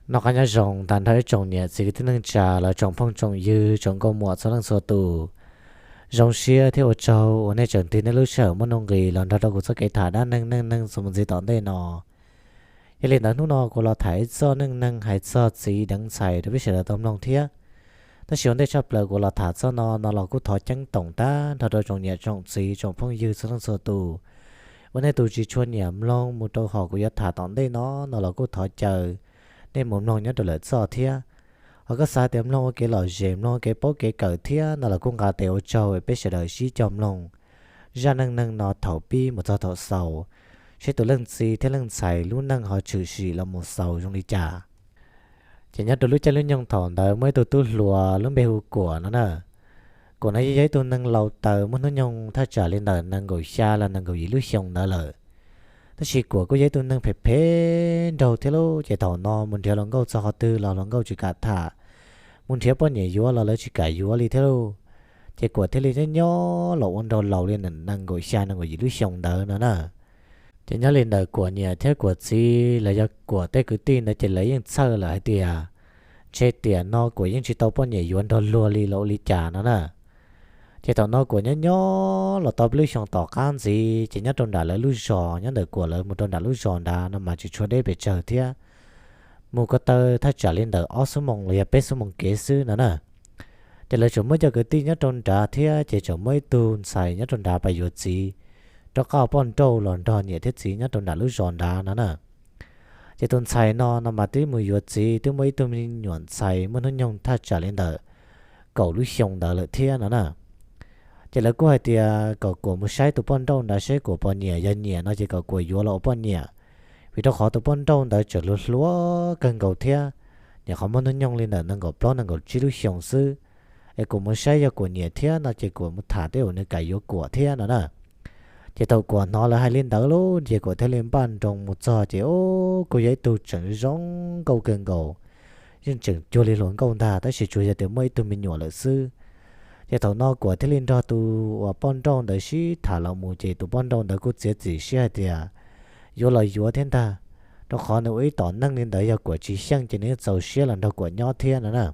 Noj qab nyob zoo tag nrho ib tsoom niam txiv kwv tij neej tsa los tsoom phooj tsoom ywg tsoom nkauj muam txhua leej txhua tus. Zoo siab thiab ua tsaug uas nej tseem tig nej lub sij hawm muaj nuj nqis los nrog rau kuv txoj kev tham dab neeg neej neeg txuas mus ntxiv tom ntej no. Yog li ntawd hnub no kuv los tham ib txoj neej neeg hais txog txiv deev ntxhais rau peb sawv daws tau mloog thiab. Tab sis ua ntej tshaj plaws kuv los tham txoj no no los kuj thov ceeb toom tag nrho rau tsoom niam tsoom txiv tsoom phooj ywg txhua leej txhua tus uas nej tus tsis tshua nyiam mloog mus rau hom kuv yuav tham tom ntej no no los kuj thov caw nej mus mloog nyob rau lawm txoj thiab. Ho koj xav tias mloog ua kev lom zem mloog ua kev paub kev kawm thiab no los kuj nqa tes ua tsaug peb sawv daws sib cog mloog zaj neej neeg no thaum pib mus txog thaum xaus, seb tus leej txiv thiab leej ntxhais lub neej ho tshwm sim los mus xaus zoo li cas. Ces nyob rau lub caij lub nyoog thaum ntawd muaj ib tug tub hluas lub npe hu Kuam no na. Kuam no yeej yog ib tug neeg laus taws muaj hnub nyoog thaj tsam li ntawm nees nkaum xya los nees nkaum yim lub xyoo ntawd lawm. Tab sis Kuam kuj yog ib tug neeg phem phem nraug thiab lauj, ces thaum no mus nrhiav hluas nkauj txog qhov twg los hluas nkauj tsis kam tham, mus nrhiav poj niam yuav los lawv tsis kam yuav li thiab lauj. Ces Kuam thiaj li nyob nyob los ua nraug laus li nees nkaum xya nees nkaum yim lub xyoo ntawd no na. Ces nyob li ntawm Kuam niam thiab Kuam txiv los yog Kuam tej kwv tij ntawd ces lawv yeej txhawj lawm hais tias ntshe tiam no Kuam yeej tsis tau poj niam yuav nrog luag li los ua li cas no na. Ces thaum no Kuam nyob nyob los tau peb lub xyoo tom qab ntxiv ces nyob rau nram lawv lub zos, nyob ntawm Kuam lawv mus rau nram lub zos nrad no mas tsis tshua deb pes tsawg thiab, mus ko taw thaj tsam li ntawm ob xuab moos los yog peb xuab moos kev xwb no na. Ces lawv tseem muaj cov kwv tij nyob rau nrad thiab ces tseem muaj ib tug ntxhais nyob rau nrad pab yuav txiv, rov qab ua poj nrauj los nrog niam thiab txiv nyob rau nram lub zos nrad no na. Ces tus ntxhais no no mas twb mus yuav txiv twb muaj ib tug me nyuam ntxhais muaj hnub nyoog thaj tsam li ntawm kaum lub xyoo ntawd lawm thiab no na. Ces lawv kuj hais tias kom Kuam mus saib tus poj nrauj nrad seb Kuam puas nyiam, yog nyiam no ces kom Kuam yuav los ua poj niam, vim rau qhov tus poj nrauj ntawd tseem hluas hluas kawg nkaus thiab, nyuam qhuav muaj hnub nyoog li ntawm nees nkaum plaub nees nkaum tsib lub xyoo xwb. Es Kuam mus saib yog Kuam nyiam thiab no ces Kuam mus tham tej uas nws kam yuav Kuam thiab no na. Ces thaum Kuam hnov lawv hais li ntawd lauj ces Kuam thiaj li npaj nroos mus txog ces ub, kuj yog ib tug tseem zoo nkauj kawg nkaus, yeej tseem cuag li hluas nkauj ntag tab sis tsuas yog tias muaj ib tug me nyuam lawm xwb. Ces thaum no Kuam thiaj li nrog tus uas poj nrauj ntawd sib tham los mus ces tus poj nrauj ntawd kuj txiav txim siab hais tias yuav los yuav thiab ntag, rau qhov nws ua ib tom neej li ntawd yog Kuam tsis xyeej ces nws yeej txaus siab los nrog Kuam nyob thiab no na.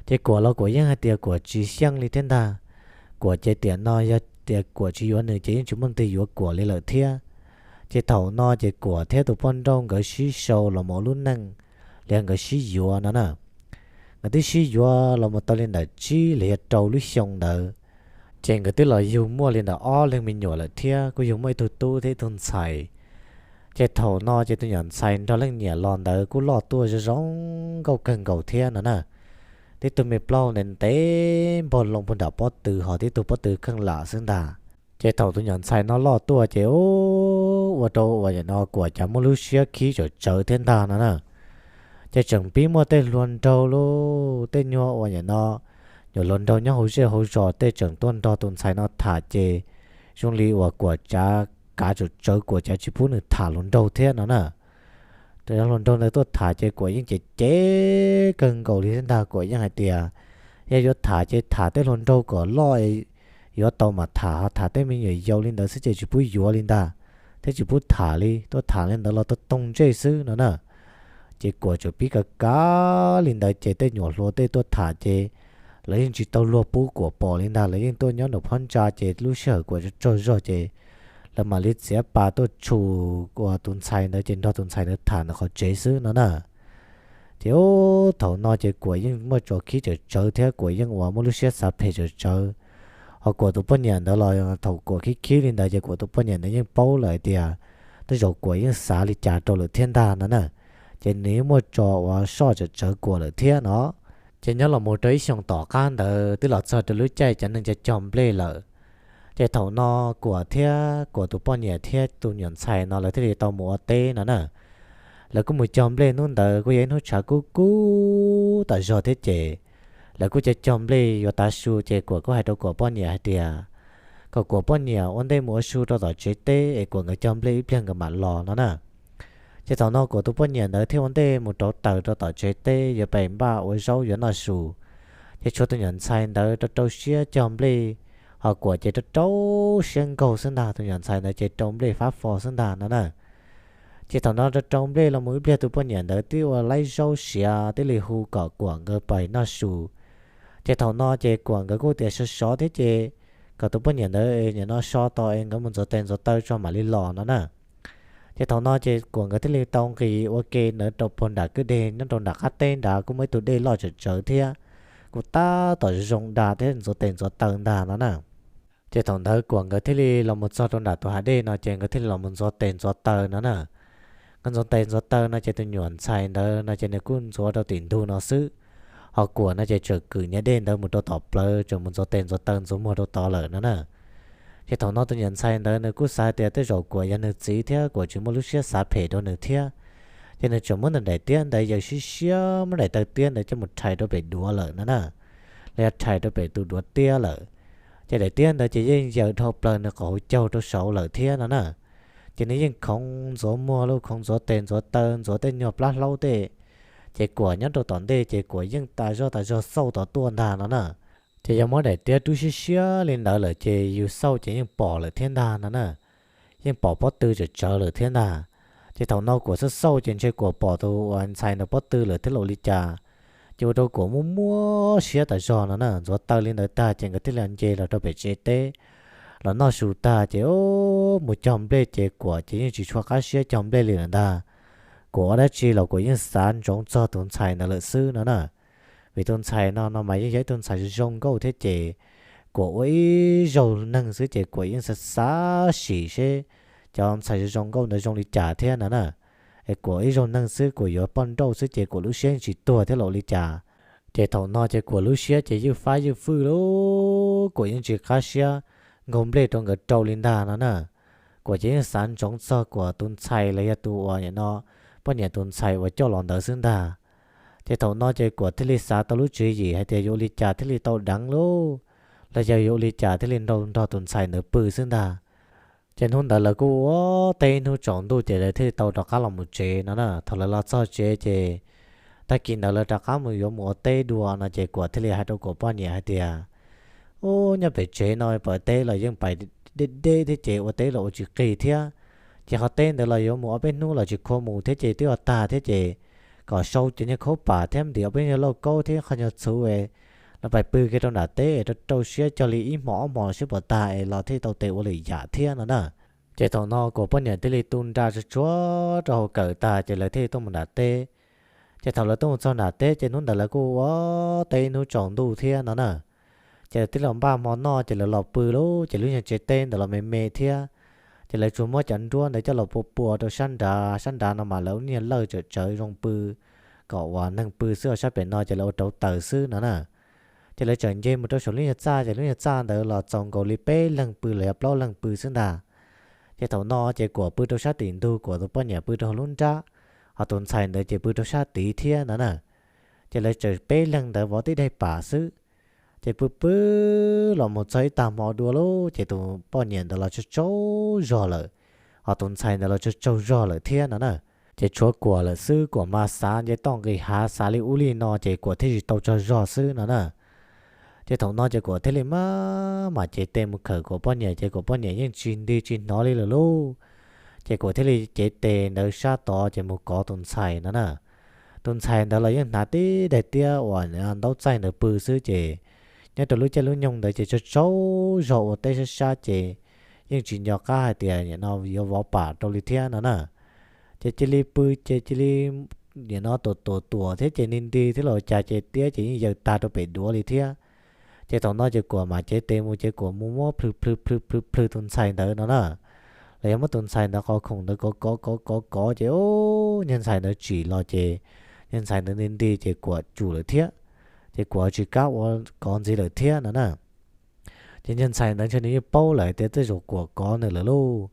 Ces Kuam los Kuam yeej hais tias Kuam tsis xyeej li thiab ntag. Kuam ces tiam no yog tias Kuam tsis yuav nws ces yeej tsis muaj leej twg yuav Kuam li lawm thiab. Ces thaum no ces Kuam thiab tus poj nrauj nkawd sib sau los mus ua lub neej, los yog nkawd sib yuav no na. Nkawd twb sib yuav los mus tau li ntawm tsib los yog rau lub xyoo ntawd, ces nkawd twb los yug muaj li ntawm ob leeg me nyuam lawm thiab kuj yug muaj ib tug tub thiab ib tug ntxhais. Ces thaum no ces tus nyuam ntxhais nrog leej niam los ntawd kuj loj tuaj zoo zoo nkauj kawg nkaus thiab no na. Tib tug me plaub ntev ntev npog loo puag nram pob tw ho tib tug pob tw kheej lam xwb ntag. Ces thaum tus nyuam ntxhais no loj tuaj ces ub, ua rau uas nim no Kuam cas muaj lub siab khib tsawm tsawv thiab ntag no na. Ces tseem pib muaj tej hluas nraug lauj, tej nyuag uas nim no nyuam hluas nraug nyob hauv zej hauv zos tej tseem tuaj nrog tus ntxhais no tham ces zoo li uas Kuam cav kav tsawm tsawv, Kuam cav tsis pub nws tham hluas nraug thiab no na. Cov hluas nraug ntawd tuaj tham ces Kuam yeej cem cem kawg nkaus li thiab ntag. Kuam yeej hais tias yog yuav tham ces tham tej hluas nraug kom loj yuav tau mam tham, ho tham tej me nyuam yaus li ntawd xwb ces tsis pub yuav li ntag, thiab tsis pub tham li, tuaj tham li ntawd los tuaj toog ntsej xwb no na. Ces Kuam tseem pib kav kav li ntawd ces tej nyuam hluas tej tuaj tham ces lawv yeej tsis tau luag pub Kuam pom li ntag, lawv yeej tuaj nyob nraum phab ntsa ces lub sij hawm Kuam tsaug zog ces lawv mam li txiav pas tuaj tshum uas tus ntxhais ntawd ces nrog tus ntxhais ntawd tham ntawm qhov tsev xwb no na. Ces ub, thaum no ces Kuam yeej muaj tso khib tsawm tsawv thiab Kuam yeej uas muaj lub siab xav phem tsawm tsawv. Ho Kuam tus poj niam ntawd los thaum Kuam khib khib li ntawd ces Kuam tus poj niam ntawd yeej paub lawm hais tias tej zaum Kuam yeej xav li cas rau lawm thiab ntag no na. Ces nws yeej muaj tso uas soj tsawm tsawv Kuam lawm thiab no. Ces nyob los mus rau ib xyoos tom qab ntawd twb los txog rau lub caij cov neeg cog cog nplej lawm. Ces thaum no Kuam thiab Kuam tus poj niam thiab tus nyuam ntxhais no lawv thiaj li tau mus ua teb no na. Lawv kuj mus cog nplej, hnub ntawd kuj yog ib hnub tshav kub kub tas zog thiab ces lawv kuj cog cog nplej yuav tav su ces Kuam kuj hais rau Kuam poj niam hais tias kom Kuam poj niam ua ntej mus ua su rau tom tsev teb es Kuam nkawd cog nplej ib pliag nkawd mam los no na. Ces thaum no Kuam tus poj niam ntawd thiaj ua ntej mus rauv taws rau tom tsev teb yuav pais npaj ua zaub yuav noj su. Ces tshuav tus nyuam ntxhais ntawd rau rau siab cog nplej, ho Kuam ces rau rau siab nkaug xwb ntag, tus nyuam ntxhais ntawd ces rau nplej fab fo xwb ntag no na. Ces thaum no rau rau nplej los mus ib pliag tus poj niam ntawd twb ua laib zaub siav twb li hu kom Kuam nkawd pais noj su. Ces thaum no ces Kuam nkawd kuj tias sov sov thiab ces kom tus poj niam ntawd nim no so tos es nkawd mus ntxuav tes ntxuav taw tso mam li los no na. Ces thaum no ces Kuam nkawd thiaj li tau nqis ua ke ntawd rau puag nram kwj deg nyob rau nram qab teb nrad kuj muaj ib tug dej loj tsawm tsawv thiab, kuj tab tom zoo da thiab ntxuav tes ntxuav taw ntag no na. Ces thaum ntawd Kuam nkawd thiaj li los mus txog rau nram tus hav dej no ces nkawd thiaj li los mus ntxuav tes ntxuav taw no na. Nkawd ntxuav tes ntxuav taw no ces tus nyuam ntxhais ntawd no ces nws kuj ntxuav rau tim ntug no xwb, ho Kuam no ces tseem kwm niag dej ntawd mus rau tom plawv tseem mus ntxuav tes ntxuav taw ntxuav muag rau tod lawm no na. Ces thaum no tus nyuam ntxhais ntawd nws kuj xav tias tej zaum Kuam yog nws txiv thiab Kuam tsis muaj lub siab xav phem rau nws thiab, ces nws tseem muab nws daim tiab ntawd yaws siab siab, muab daim taw tiab ntawd coj mus rhais rau pem duav lawm no na, los yog rhais rau pem tus duav tiab lawm. Ces daim tiab ntawd ces yeej yaws dhau plaws nws qhov hauv caug rau saud lawm thiab no na. Ces nws yeej khoov ntxuav muag los khoov ntxuav tes ntxuav taw ntxuav tej nyuag plab hlaub tej, ces Kuam nyob rau tom ntej ces Kuam yeej tas zog tas zog xauj tod tuaj ntag no na. Ces yog muab daim tiab rub siab siab li ntawd lawm ces yus xauj ces yeej pom lawm thiab ntag no na. Yeej pom pob tw tsawm tsawv lawm thiab ntag. Ces thaum no Kuam xauj xauj ces ntshe Kuam pom tus uas ntxhais ntawd pob tw lawm thiab los ua li cas, ces ua rau Kuam muaj muaj siab tas zog no na. Ntxuav taw li ntawd tag ces nkawd thiaj li nce los rau pem tsev teb los noj su tag ces mus cog nplej ces Kuam ces yeej tsis tshua qab siab cog nplej li lawm ntag. Kuam ua dab tsi los Kuam yeej xav ntsoov txog tus ntxhais ntawd lawm xwb no na. Vim tus ntxhais no no mas yeej yog ib tug ntxhais zoo nkauj thiab ces Kuam ua ib zaug neeg xwb ces Kuam yeej xav xav sim seb cov ntxhais zoo nkauj ntawd zoo li cas thiab no na. Es Kuam ib zaug neeg xwb Kuam yuav poj nrauj xwb ces Kuam lub siab yeej tsis tuag thiab los ua li cas. Ces thaum no ces Kuam lub siab ces ywj fab ywj fwj lawm, Kuam yeej tsis qab siab nkaug nplej rau nkawd rau li ntag no na. Kuam ces yeej xav ntsoov txog Kuam tus ntxhais los yog tus uas nim no poj niam tus ntxhais uas coj los ntawd xwb ntag. Ces thaum no ces Kuam thiaj li xav tau lub tswv yim hais tias yuav ua li cas thiaj li tau deev lauj, los yog yuav ua li cas thiaj li nrog tus ntxhais ntawd pw xwb ntag. Ces hnub ntawd lawv kuj ua teb ib hnub tsaus ntuj ces lawv thiaj li tau rov qab los mus tsev no na. Thaum lawv los txog tsev ces tag kis ntawd lawv rov qab mus yuav mus ua teb dua no ces Kuam thiaj li hais rau Kuam poj niam hais tias, Ub, nyob pem tsev no pom teb los yeej pais deb deb thiab ces ua teb los ua tsis qig thiab. Ces qhov teb ntawd los yuav mus ob peb hnub los tsis khua mus thiab ces twb yuav tag thiab ces kom sau cov nyuag khaub pam thiab ntim ob peb nyuag lauj kaub thiab qhov nyuag txhuv es los pais pw kiag rau nram teb es rau rau siab cog li ib hmos ob hmos seb puas tag es los thiaj tau tes ua lwm yam thiab no na. Ces thaum no Kuam poj niam thiaj li tu nra tsuag tsuag rau hauv kawm tag ces lawv thiaj li tuaj mus nram teb. Ces thaum lawv tuaj mus txog nram teb ces hnub ntawd lawv kuj ua teb hnub tsaus ntuj thiab no na. Ces lawv twb los npaj hmo noj ces lawv los pw lauj, ces lub nyuag tsev teb ntawd los me me thiab. Ces lawv tsuas muab cov nruab ntawd coj los pua pua rau sab nrad, sab nrad no mas lawv ua nyuag lawj tsawm tsawv zoo pw kom uas neeg pw xwb, ho sab pem no ces lawv ua rauv taws xwb no na. Ces lawv txawm nce mus rau saum lub nyuag txaj ces lub nyuag txaj ntawd los txaus nkaus li peb leeg pw los yog plaub leeg pw xwb ntag. Ces thaum no ces Kuam pw rau sab tim ntug, Kuam tus poj niam pw rau hauv lub nrab, ho tus ntxhais ntawd ces pw rau sab tid thiab no na. Ces lawv txawm peb leeg ntawd vov tib daim pam xwb. Ces pw pw los mus txog ib tag hmo dua lauj, ces tus poj niam ntawd los tsaug tsaug zog lawm, ho tus ntxhais ntawd los tsaug tsaug zog lawm thiab no na. Ces tshuav Kuam lawm xwb, Kuam mas xav nce toj nqis hav xav li ub li no ces Kuam thiaj tsis tau tsaug zog xwb no na. Ces thaum no ces Kuam thiaj li maj mam cev tes mus khawm Kuam poj niam ces Kuam poj niam yeej tsis nti tsis hnov li lawm lauj. Ces Kuam thiaj li cev tes ntawd sab tod ces mus kov tus ntxhais no na. Tus ntxhais ntawd los yeej hnav tib daim tiab uas ntaub txaij ntawd pw xwb ces nyob rau lub caij lub nyoog ntawd ces tsaug tsaug zog ua teb sab sab ces yeej tsis nco qab hais tias nim no yuav vov pam rau li thiab no na. Ces cia li pw ces cia li nim no tuam tuam tuam thiab ces nti nti thiab los cas ces tiab ces yeej yaws tag rau pem duav li thiab. Ces thaum no ces Kuam mam cev tes mus ces Kuam mus muab plhws plhws plhws plhws plhws tus ntxhais ntawd no na. Los yog muab tus ntxhais ntawd qhov khoom ntawd kov kov kov kov kov ces ub, niag ntxhais ntawd tsim los ces niag ntxhais ntawd nti nti ces Kuam tsum lawm thiab. Ces Kuam tsis kam ua kov ntxiv lawm thiab no na. Ces niag ntxhais ntawd ntshe nws yeej paub lawm tias tej zaum Kuam kov nws lawm lauj.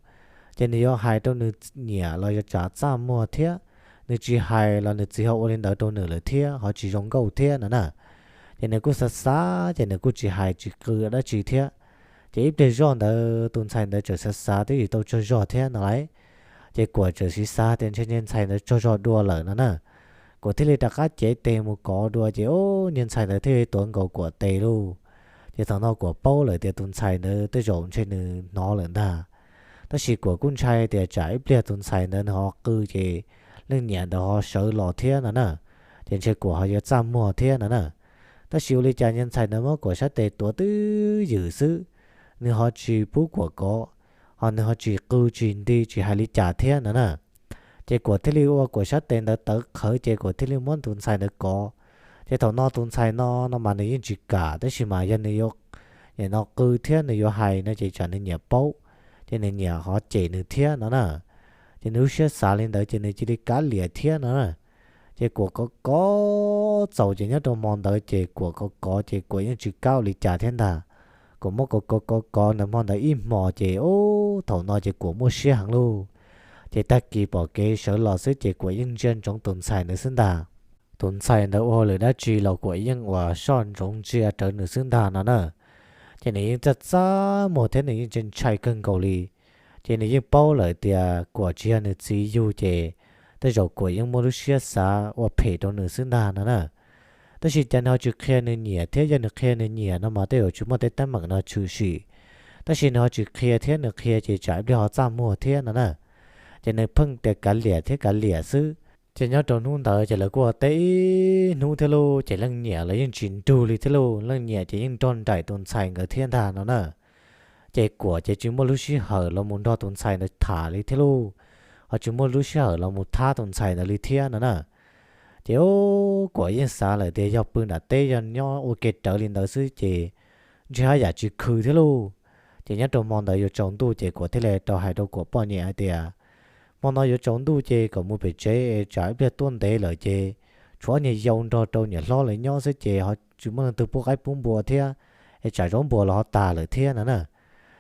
Ces nws yuav hais rau nws niam los yuav tsav txaj muag thiab, nws tsis hais los nws txiv ho ua li ntawd rau nws lawm thiab ho tsis zoo nkauj thiab no na. Ces nws kuj xav xav ces nws kuj tsis hais tsis qw dab tsi thiab. Ces ib pliag zoj ntawd tus ntxhais ntawd txawm xav xav twb tsis tau tsaug zog thiab no lauj. Ces Kuam txawm siv xav tias ntshe niag ntxhais ntawd tsaug zog dua lawm no na. Kuam thiaj li rov qab cev tes mus kov dua ces ub, niag ntxhais ntawd thiaj li tuav nkaus Kuam tes lauj. Ces thaum no Kuam paub lawm tias tus ntxhais ntawd tej zaum ntshe nws hnov lawm ntag. Tab sis Kuam kuj ntshai tias tsam ib pliag tus ntxhais ntawd nws ho qw ces leej niam ntawd ho sawv los thiab no na, ces ntshe Kuam ho yuav txaj muag thiab no na. Tab sis ua li cas niag ntxhais ntawd muab Kuam sab tes tuav twj ywm xwb, nws ho tsis pub Kuam kov, ho nws ho tsis qw tsis nti tsis hais li cas thiab no na. Ces Kuam thiaj li ua Kuam sab tes ntawd tawv qhawv ces Kuam thiaj li muab tus ntxhais ntawd kov. Ces thaum no tus ntxhais no no mas nws yeej tsis kam, tab sis mas yog nws yuav, nim no qw thiab nws yuav hais no ces tsam nws niam paub, ces nws niam ho cem nws thiab no na. Ces nws lub siab xav li ntawd ces nws cia li kav liam thiab no na. Ces Kuam kov kov txaus ces nyob rau hmo ntawd ces Kuam kov kov ces Kuam yeej tsis kav ua li cas thiab ntag. Kuam muab kov kov kov kov ntawd hmo ntawd ib hmos ces ub thaum no ces Kuam muaj siab heev lauj. Ces tag kis pom kev sawv los xwb ces Kuam yeej ntsia ntsoov tus ntxhais ntawd xwb ntag. Tus ntxhais ntawd ua hauj lwm dab tsi los Kuam yeej uas soj ntsoov ntsia rawv nws xwb ntag no na. Ces nws yeej txaj txaj muag thiab nws yeej ntshai kawg nkaus li. Ces nws yeej paub lawm tias Kuam tsis yog nws txiv yug ces tej zaum Kuam yeej muaj lub siab xav ua phem rau nws xwb ntag no na. Tab sis cas nws ho tsis qhia nws niam thiab, yog nws qhia nws niam no mas tej zaum tsis muaj tej teeb meem no tshwm sim. Tab sis nws ho tsis qhia thiab, nws qhia ces tsam ib pliag ho txaj muag thiab no na. Ces nws pheej tias kav liam thiab kav liam xwb. Ces nyob rau hnub ntawd ces lawv kuj ua teb ib hnub thiab lauj, ces leej niam los yeej tsis nrug li thiab lauj, leej niam ces yeej nrog nraim tus ntxhais nkawd thiab ntag no na. Ces Kuam ces tsis muaj lub sij hawm los mus nrog tus ntxhais ntawd tham li thiab lauj, ho tsis muaj lub sij hawm los mus thab tus ntxhais ntawd li thiab no na. Ces Kuam yeej xav lawm tias yog pw nram teb yog nyob ua ke rawv li ntawd xwb ces ntshe haj yam tsis khw thiab lauj. Ces nyob rau hmo ntawd yuav tsaus ntuj ces Kuam thiaj li rau hais rau Kuam poj niam hais tias, hmo no yuav tsaus ntuj ces kom mus pem tsev es tsam ib pliag tuaj ntev lawm ces tshuav ob niag yau nrog rau niam hlob lawv nyob xwb ces ho tsis muaj leej twg pub qaib pub npua thiab, es tsam zaub npua los ho tas lawm thiab no na.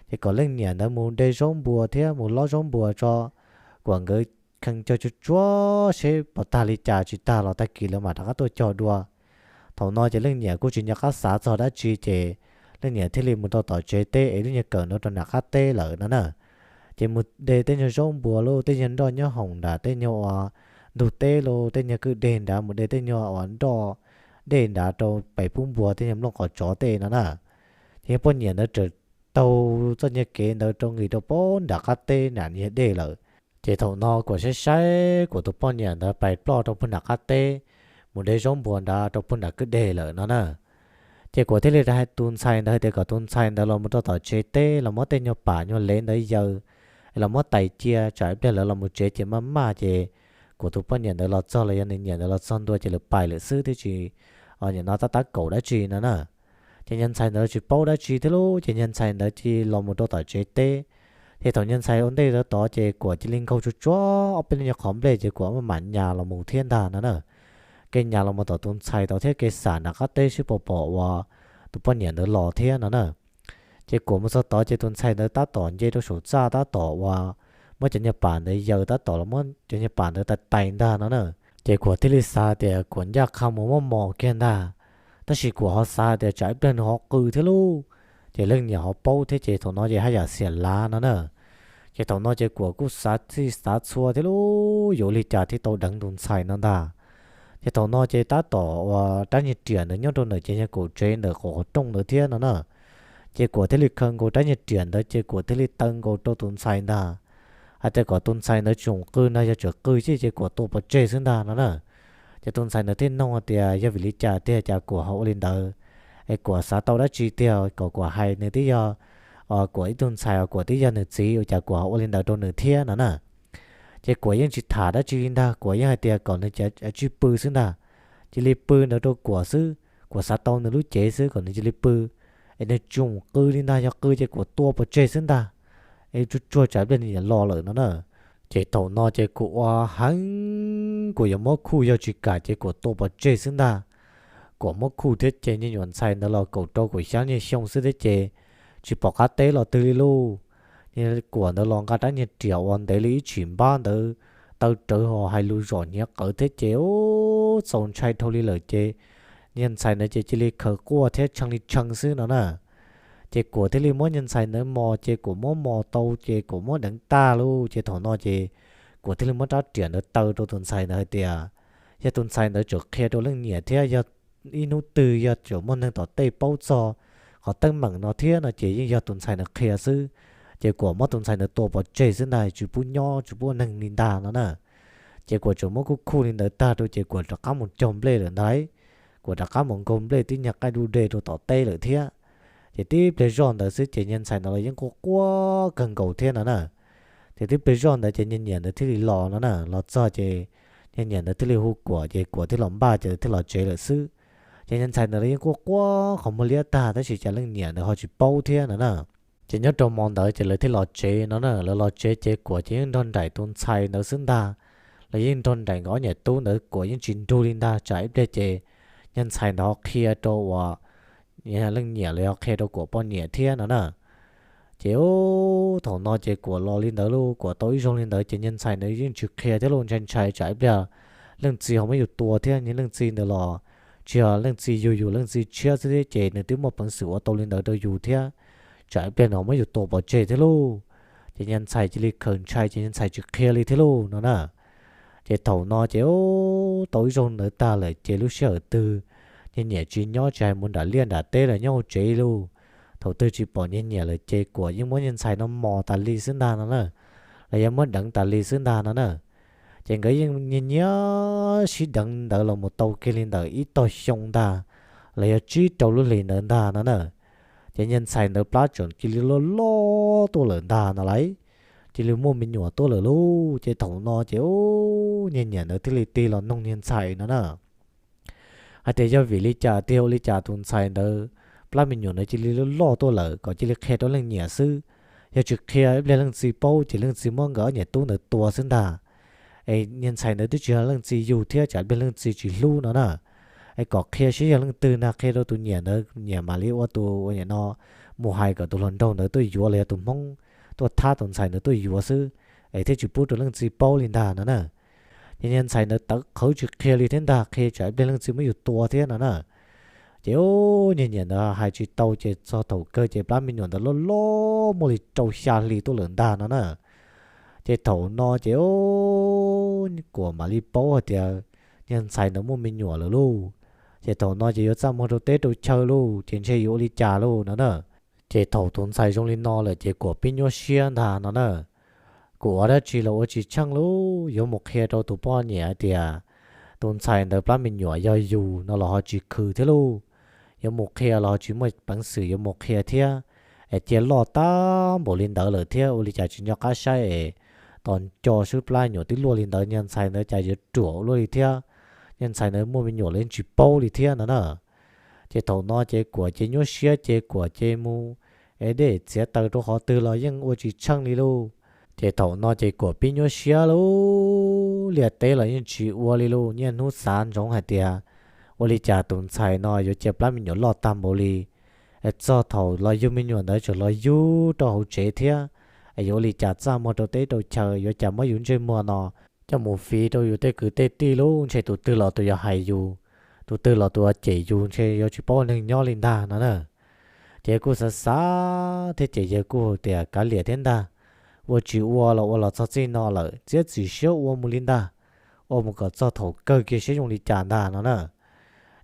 Ces kom leej niam ntawd mus de zaub npua thiab mus lob zaub npua tso, kom nkawd kheev cog tsuag tsuag seb puas tag li cas, tsis tag los tag kis lawv mam rov qab tuaj cog dua. Thaum no ces leej niam kuj tsis nco qab xav txog dab tsi ces leej niam thiaj li mus rau tom tsev teb es lub nyuag kawm ntawd rau nram qab teb lawm no na. Ces mus de tej nyuag zaub npua lauj, tej nyuag nroj nyob hoom nram tej nyuag ua ntug teb lauj, tej nyuag kwj deg nrad, mus de tej nyuag ua nroj dej nrad rau pem pub npua tej nyuag nplooj qos tsov tej no na. Ces poj niam ntawd tawm taug txoj nyuag kev ntawd rau nqis rau pem nram qab teb nram nyuag dej lawm. Ces thaum no Kuam saib saib Kuam tus poj niam ntawd pais ploj rau pem nram qab teb, mus de zaub npua nrad rau pem nram kwj deg lawm no na. Ces Kuam thiaj li hais tus ntxhais ntawd hais tias kom tus ntxhais ntawd los mus rau tom tsev teb los muab tej nyuag pam nyuag lev ntawd yaws, es los muab tais cia tsam ib pliag lawv los mus tsev ces maj maj ces Kuam tus poj niam ntawd los txog los yog nws niam ntawd los txog ntua ces lawv pais lawm xwb thiab tsis, nim no tab tab kaum dab tsi no na. Ces niag ntxhais ntawd tsis paub dab tsi thiab lauj, ces niag ntxhais ntawd cia li los mus rau tom tsev teb. Ces thaum niag ntxhais ua ntej ntawd tod ces Kuam cia li nkaug tsuag tsuag ob peb lub nyuag qhov nplej ces Kuam maj mam nyas los mus thiab ntag no na. Kev nyas los mus tom tus ntxhais tod thiab kev xam nram qab teb seb puas pom uas tus poj niam ntawd los thiab no na. Ces Kuam mus txog tod ces tus ntxhais ntawd tab tom nce rau saum txaj tab tom uas muab cov nyuag pam ntawd yaws tab tom los muab cov nyuag pam ntawd tais tais ntag no na. Ces Kuam thiaj li xav tias Kuam ncaj qha mus muab mos kiag ntag. Tab sis Kuam ho xav tias tsam ib pliag nws ho qw thiab lauj, ces leej niam ho paub thiab ces thaum no ces haj yam xiam lav no na. Ces thaum no ces Kuam kuj xav txhij xav txhua thiab lauj, yuav ua li cas thiaj tau deev tus ntxhais no ntag. Ces thaum no ces tab tom uas rab niag riam ntawd nyob rau ntawm ces nyuag kaum tsev ntawm qhov qhov rooj ntawd thiab no na. Ces Kuam thiaj li khaws nkaus rab niag riam ntawd ces Kuam thiaj li taw nkaus rau tus ntxhais ntag, hais tias kom tus ntxhais ntawd tsis txhob qw ntag, yog tseem qw ces ces Kuam tua pov tseg xwb ntag no na. Ces tus ntxhais ntawd thiaj nug tias yog vim li cas tiag cas Kuam ho ua li ntawd, es Kuam xav tau dab tsi tiag kom Kuam hais, nws twb yog Kuam ib tug ntxhais, Kuam twb yog nws txiv, ua cas Kuam ho ua li ntawd rau nws thiab no na. Ces Kuam yeej tsis tham dab tsi li ntag, Kuam yeej hais tias kom nws cia li pw xwb ntag. Cia li pw ntawd rau Kuam xwb, Kuam xav tau nws lub cev xwb, kom nws cia li pw, es nws tsis txhob qw li ntag, yog qw ces Kuam tua pov tseg xwb ntag, es tsuag tsuag tsam ib pliag nws niam los lawm no na. Ces thaum no ces Kuam ua heev, Kuam yuav muab khuj, yog tsis kam ces Kuam tua pov tseg xwb ntag. Kuam muab khuj thiab ces niag nyuam ntxhais ntawd los kaum rau kaum xya niag xyoo xwb thiab ces tsis pom qab teb los twg li lauj. Kuam ntawd los nqa rab niag riam uas ntev li ib tshim npab ntawd taw rawv ho hais lus zom hniav qawv thiab ces ub txaus ntshai dhau li lawm ces niag ntxhais ntawd ces cia li khaws quaj thiab tshee li tshee xwb no na. Ces Kuam thiaj li muab niag ntxhais ntawd mos, ces Kuam muab mos tau ces Kuam muab deev tag lauj. Ces thaum no ces Kuam thiaj li muab rab riam ntawd taw rau tus ntxhais ntawd hais tias yog tus ntxhais ntawd tseem qhia rau leej niam thiab yog ib hnub twg yog tseem muaj neeg tom tej paub txog qhov teeb meem no thiab no ces yeej yog tus ntxhais ntawd qhia xwb. Ces Kuam muab tus ntxhais ntawd tua pov tseg xwb ntag, tsis pub nyob tsis pub ua neeg li ntag no na. Ces Kuam tseem muab kuj khuj li ntawd tag rau ces Kuam rov qab mus cog nplej lawm ntag. Kuam rov qab mus nkaug nplej tib nyuag qaij du de rau tom teb lawm thiab. Ces tib pliag zoj ntawd xwb ces niag ntxhais ntawd los yeej quaj quaj kawg nkaus thiab no na. Ces tib pliag zoj ntawd ces niag niam ntawd thiaj li los no na, los txog ces niag niam ntawd thiaj li hu Kuam ces Kuam thiaj los npaj ces thiaj los tsev lawm xwb. Ces niag ntxhais ntawd los yeej quaj quaj qhov muag liab tag tab sis cas leej niam ntawd ho tsis paub thiab no na. Ces nyob rau hmo ntawd ces lawv thiaj los tsev no na, lawv los tsev ces Kuam ces yeej nrog nraim tus ntxhais ntawd xwb ntag. Lawv yeej nrog nraim nkawd ob niam tub ntawd, Kuam yeej tsis nrug li ntag, tsam ib pliag ces niag ntxhais ntawd ho qhia rau uas leej niam los yog qhia rau Kuam poj niam thiab no na. Ces thaum no ces Kuam los li ntawd lauj, Kuam tau ib zaug li ntawd ces niag ntxhais ntawd yeej tsis qhia thiab lauj, ntshai ntshai tsam ib pliag leej txiv ho muab yus tua thiab, niag leej txiv ntawd los tsis yog leej txiv yug, yus leej txiv tshiab xwb thiab ces nws twb muaj peev xwm ua tau li ntawd rau yus thiab, tsam ib pliag nws ho muab yus tua pov tseg thiab lauj. Ces niag ntxhais cia li khaws ntshai ces niag ntxhais tsis qhia li thiab lauj no na. Ces thaum no ces tau ib zaug ntawd tag lawm ces lub sij hawm twg niag niam tsis nyob tsis hais mus nram liaj nram teb lawm nyob hauv tsev lauj, thaum twg tsis pom niag niam lawm ces Kuam yeej muab niag ntxhais no mos tas li xwb ntag no na, los yog muab deev tas li xwb ntag no na. Ces nkawd yeej nyiag nyiag sib deev ntawd los mus tau kiag li ntawm ib tog xyoo ntag, los yog tsib rau lub hlis ntawd ntag no na. Ces niag ntxhais ntawd plab tseem cia li loj loj tuaj lawm ntag no lauj, cia li muaj me nyuam tuaj lawm lauj. Ces thaum no ces niag niam ntawd thiaj li tig los noog niag ntxhais no na, hais tias yog vim li cas tiag ua li cas tus ntxhais ntawd plab me nyuam ntawd cia li loj loj tuaj lawm, kom cia li qhia rau leej niam xwb. Yog tsis qhia ib pliag leej txiv paub ces leej txiv muab nkawd ob niam tub ntawd tua xwb ntag. Es niag ntxhais ntawd twb tsis yog leej txiv yug thiab tsam ib pliag leej txiv tsis hlub no na. Es kom qhia seb yog leej twg ntag, qhia rau tus niam ntawd, niam mam li ua tus ua niam no mus hais kom tus hluas nraug ntawd tuaj yuav los yog tus Hmoob tuaj thab tus ntxhais ntawd tuaj yuav xwb, es thiaj tsis pub rau leej txiv paub li ntag no na. Ces niag ntxhais ntawd tawv qhawv tsis qhia li thiab ntag, qhia tsam ib pliag leej txiv muab yus tua thiab no na. Ces niag niam ntawd hais tsis tau ces txog thaum kawg ces plab me nyuam ntawd loj loj muaj li rau xya hli tuaj lawm ntag no na. Ces thaum no ces Kuam mam li paub hais tias niag ntxhais ntawd muaj me nyuam lawm lauj. Ces thaum no ces yuav txaj muag rau teb rau chaw lauj, ces ntshe yuav ua li cas lauj no na. Ces thaum tus ntxhais zoo li no lawm ces Kuam pib nyuaj siab ntag no na. Kuam ua dab tsi los ua tsis tsheej lauj, yuav mus qhia rau tus poj niam hais tias tus ntxhais ntawd plab me nyuam yog yus no los ho tsis khwv thiab lauj. Yuav mus qhia los ho tsis muaj peev xwm yuav mus qhia thiab, es cia loj tag npaum li ntawd lawm thiab ua li cas tsis nco qab saib es tos nco swb plab me nyuam twb luaj li ntawd, niag ntxhais ntawd cas yuav ruam ua luaj li thiab. Niag ntxhais ntawd muaj me nyuam los yeej tsis paub li thiab no na. Ces thaum no ces Kuam ces nyuaj siab ces Kuam ces mus es dej txiav taws rau qhov twg los yeej ua tsis tsheej li lauj. Ces thaum no ces Kuam pib nyuaj siab lauj, liaj teb los yeej tsis ua li lauj, niaj hnub xav ntsoov hais tias ua li cas tus ntxhais no yuav cia plab me nyuam loj tag npaum li. Es txog thaum los yug me nyuam ntawd tseem los yug rau hauv tsev thiab, es yuav ua li cas txaj muag rau teb rau chaw, yuav cas muab yus ntsej muag no coj mus fiv rau yus tej kwv tej tij lauj, ntshe tus twg los tus yuav hais yus, tus twg los tus yuav cem yus, ntshe yuav tsis paub ua neeg nyob li ntag no na. Ces kuj xav xav thiab ces yawg kuj tias kav liam thiab ntag, ua tsis ua los ua los txog txij no lawm, txiav txim siab ua mus li ntag, ua mus kom txog thaum kawg kiag seb zoo li cas ntag no na.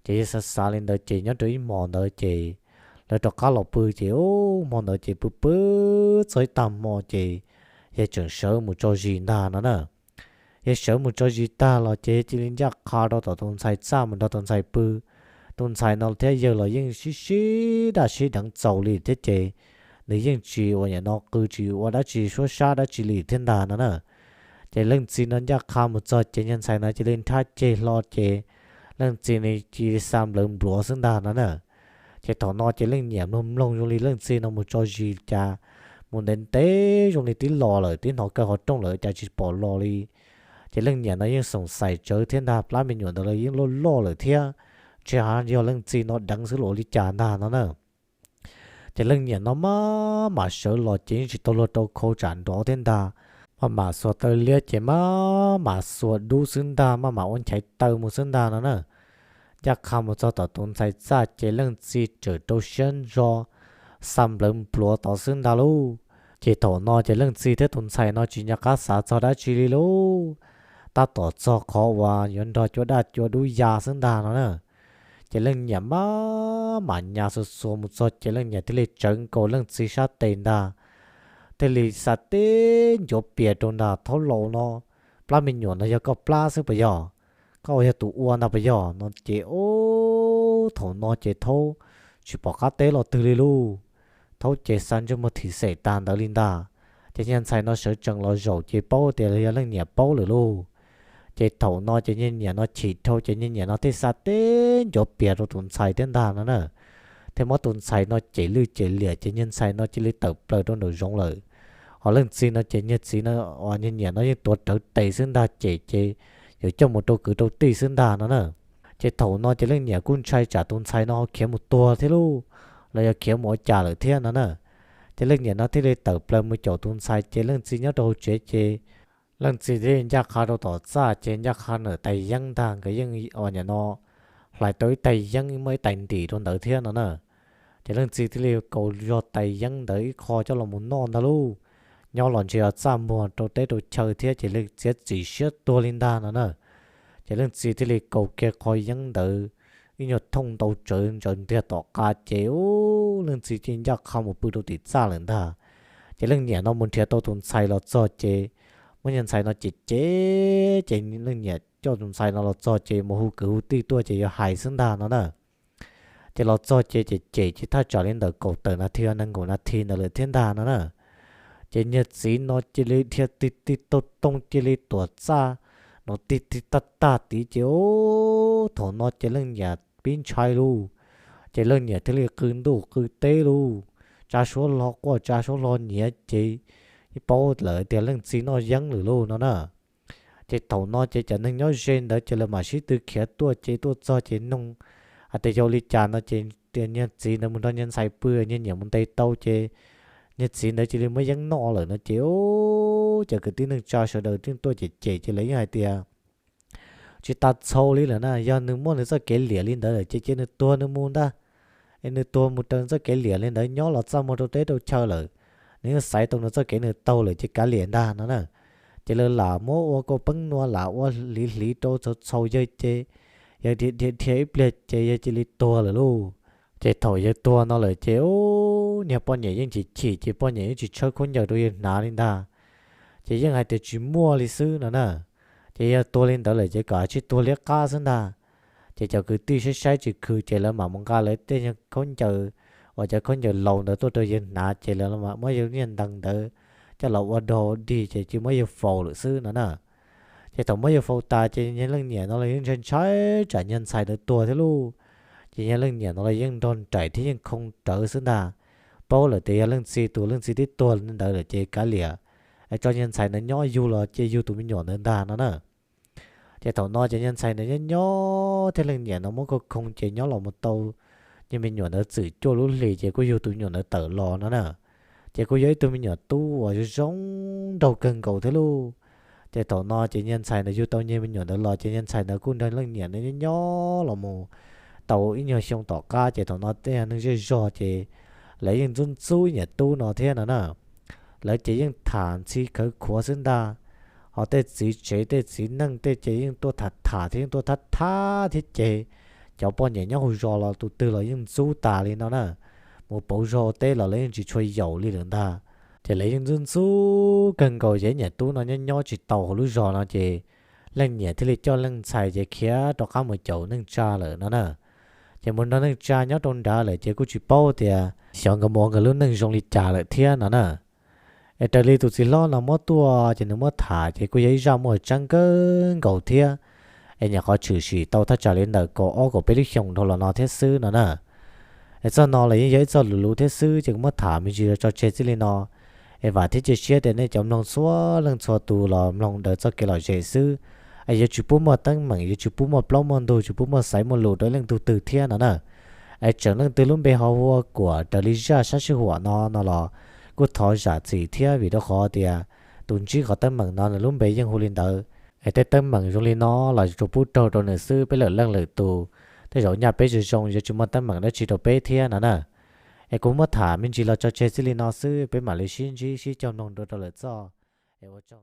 Ces yawg xav xav li ntawd ces nyob rau ib hmo ntawd ces lawv rov qab los pw ces hmo ntawd ces pw pw txog ib tag hmo ces yawg tseem sawv mus tso zis ntag no na. Yawg sawv mus tso zis tag los ces cia li ncaj qha rau tom tus ntxhais txaj mus nrog tus ntxhais pw. Tus ntxhais no thiab yawg los yeej sib sib daj sib deev txaus li thiab ces nws yeej tsis ua niam no qw tsis ua dab tsi suab sab dab tsi li thiab ntag no na. Ces leej txiv no ncaj qha mus txog ces niag ntxhais no cia li nrhab ceg hlo ces leej txiv no cia li xa nplawv npluav xwb ntag no na. Ces thaum no ces leej niam mloog mloog zoo li leej txiv no mus tso zis cas mus ntev ntev zoo li twb los lawm, twb hnov kaw qhov rooj lawm cas tsis pom los li. Ces leej niam no yeej xoom xaim tsawv thiab ntag, plab me nyuam ntawd los yeej loj loj lawm thiab, ntshe yog leej txiv no deev xwb los ua li cas ntag no na. Ces leej niam no maj mam sawv los ces yeej tsis tau luag rau khau tsam nrov thiab ntag, maj mam xuas taw liab ces maj mam xuas dub xwb ntag, maj mam ua nchaiv taw mus xwb ntag no na. Ncaj qha mus txog tom tus ntxhais txaj ces leej txiv tseem rau siab ntso xa nplawv npluav tod xwb ntag lauj. Ces thaum no ces leej txiv thiab tus ntxhais no tsis nco qab xav txog dab tsi li lauj, tab tom txog qhov uas yuav nrog cua daj cua dub ya xwb ntag no na. Ces leej niam maj mam nyas xuas xuas mus txog ces leej niam thiaj li tsawv nkaus leej txiv sab tes ntag, thiaj li xa teb ncuav pias rau ntag, Thaub laus no, plab me nyuam no yog koj plab xwb puas yog? Koj ua yog tus ua ntag puas yog? No ces ub, thaum no ces Thaub tsis pom qab teb los twg li lauj. Thaub ces xa ntsej muag thim xem tag ntawd li ntag. Ces niag ntxhais no sawv tsees los zaum ces paub tias yog leej niam paub lawm lauj. Ces thaum no ces niag niam no chim dhau ces niag niam no thiaj xa teb ncuav pias rau tus ntxhais thiab ntag no na. Thiaj muab tus ntxhais no cem lwj cem liam ces niag ntxhais no cia li tawm plaws rau nraum zoov lawm. Ho leej txiv no ces niag txiv no, niag niam no yeej tuav rawv tes xwb ntag, cem ces yuav coj mus rau kwv rau tij xwb ntag no na. Ces thaum no ces leej niam kuj ntshai tsam tus ntxhais no ho khiav mus tuag thiab lauj, los yog khiav mus ua cas lawm thiab no na. Ces leej niam no thiaj li tawm plaws mus caum tus ntxhais ces leej txiv nyob rau hauv tsev ces leej txiv thiaj li ncaj qha rau tom txaj ces ncaj qha ntawm tais yeeb ntag, nkawd yeej ua niam no hlais tau ib tais yeeb muaj ib tais ntim rau ntawd thiab no na. Ces leej txiv thiaj li kaus zog tais yeeb ntawd ib qho coj los mus noj ntag lauj. Nyob los ntshe yog txaj muag rau teb rau chaw thiab ces leej txiv txim siab tuag li ntag no na. Ces leej txiv thiaj li kaus kiag qho yeeb ntawd ib nyuag thooj ntau tsawv ntsaws ntiag tom qab ces ub, leej txiv cia li ncaj qha mus pw rau tim txaj lawm ntag. Ces leej niam no mus nrhiav tau tus ntxhais los txog ces muab niag ntxhais no cem cem ces leej niam coj tus ntxhais no los txog ces mus hu kwv hu tij tuaj ces yuav hais xwb ntag no na. Ces los txog ces cem cem ces thaj tsam li ntawm kaum tawm nas this nees nkaum nas this ntawd lawm thiab ntag no na. Ces niag txiv no cia li dhia tig tig toog toog cia li tuam txaj no tig tig tag tag tid ces ub, thaum no ces leej niam pib ntshai lauj. Ces leej niam thiaj li qw ntuj qw teb lauj, tsa suab hlo quaj tsa suab hlo nyiav ces yeej paub lawm tias leej txiv noj yeeb lawm lauj no na. Ces thaum no ces cov neeg nyob ze ntawd ces lawv mam sib tw khiav tuaj ces tuaj txog ces noog hais tias yog li cas no ces tias niag txiv ntawd mus nrog niag ntxhais pw, niag niam mus ntes tau ces niag txiv ntawd cia li muab yeeb noj lawm no ces ub, cov kwv tij neej tsa sawv daws yeej tuaj cem cem ces lawv yeej hais tias tsis tas txhaum li lawm na, yog nws muaj nws txoj kev liam li ntawd lawm ces cia nws tuag nws mus ntag. Es nws tuag mus raws txoj kev liam li ntawd, nyob los txaj muag rau teb rau chaw lawm, nws yeej xaiv tau nws txoj kev nws taug lawm ces kav liam ntag no na. Ces lawv lam muab ua kua peeb nua lam ua hliv hliv rau txhaus txhaus yawg ces yawg dhia dhia dhia ib pliag ces yawg cia li tuag lawm lauj. Ces thaum yawg tuag no lawm ces ub, niag poj niam yeej chim chim ces poj niam yeej tsis tshawb khaub ncaws rau yawg hnav li ntag. Ces yeej hais tias tsis muaj li xwb no na. Ces yog tuag li ntawd lawm ces kom tsij tuag liab qab xwb ntag. Ces cov kwv tij saib saib tsis khwv ces lawv mam mus nqa lawv tej khaub ncaws uas cov khaub ncaws laus ntawd tuaj rau yawg hnav ces lawv muab yawg niag ntees ntawd coj los ua dog dig ces cia muab yawg faus lawm xwb no na. Ces thaum muab yawg faus tas ces niag leej niam no los yeej ntshai ntshai tsam niag ntxhais ntawd tuag thiab lauj. Ces niag leej niam no los yeej nrog nraim thiab yeej khoo rawv xwb ntag. Paub lawm tias yog leej txiv tus leej txiv twb tuag li ntawd lawm ces kav liam, es tso niag ntxhais ntawd nyob yug los cia yug tus me nyuam ntawd ntag no na. Ces thaum no ces niag ntxhais ntawd nyob nyob thiab leej niam no muab khoo khoo ces nyob los mus tau niag me nyuam ntawd txwm cuaj lub hlis ces kuj yug tus me nyuam ntawd tawm los no na. Ces kuj yog ib tug me nyuam tub uas zoo zoo nraug kawg nkaus thiab lauj. Ces thaum no ces niag ntxhais ntawd yug tau niag me nyuam ntawd los ces niag ntxhais ntawd kuj nrog leej niam ntawd nyob nyob los mus tau ib nyuag xyoo tom qab ces thaum no tej neeg zej zog ces lawv yeej ntxub ntxub niam tub no thiab no na. Lawv ces yeej tham ntxhi khawv khuav xwb ntag. Ho tej txiv tsev tej txiv neej tej ces yeej tuaj tham tham thiab yeej tuaj thab thab thiab ces cov poj niam nyob hauv zos los tus twg los yeej ntxub tas li no na. Mus pauv zog ua teb los lawv yeej tsis tshua yaum li lawm ntag. Ces lawv yeej ntxub ntxub kawg nkaus ces niam tub no nyob nyob tsis tau hauv lub zos no ces leej niam thiaj li coj leej ntxhais ces khiav rov qab mus caum neej tsa lawm no na. Ces mus nrog neej tsa nyob rau nrad lawm ces kuj tsis paub tias xyov nkawd mus ua nkawd lub neej zoo li cas lawm thiab no na. Es raws li tus txiv hlob no muab tuaj ces nws muab tham ces kuj yog ib zaj muaj tseeb kawg nkaus thiab. Es nyuam qhuav tshwm sim tau thaj tsam li ntawm kaum ob kaum peb lub xyoos dhau los no thiab xwb no na. Es txoj no los yeej yog ib txoj lus luv thiab xwb ces kuv muab tham me ntsis los tso tseg txij li no. Es vam thiab cia siab tias nej cov mloog txhua leej txhua tus los mloog daws txoj kev lom zem xwb. Es yuav tsis pub muaj teeb meem, yuav tsis pub muaj plaub muaj ntug, tsis pub muaj xaiv muaj lus rau leej tug twg thiab no na. Es tseem leej twg lub npe ho hu ua Kuam raws li zaj sab sij huam no no los kuj thov zam txim thiab vim rau qhov tias tus ntsib qhov teeb meem no nws lub npe yeej hu li ntawd. Es tej teeb meem zoo li no los tsuas pub raug rau nws xwb, peb lwm leej lwm tus tej zaum nyaj peb zoo zoo yuav tsis muaj teeb meem dab tsi rau peb thiab no na. Es kuv muab tham me ntsis los tso tseg txij li no xwb, peb mam li sib ntsib sib cog mloog dua rau lwm txoj. Es ua tsaug.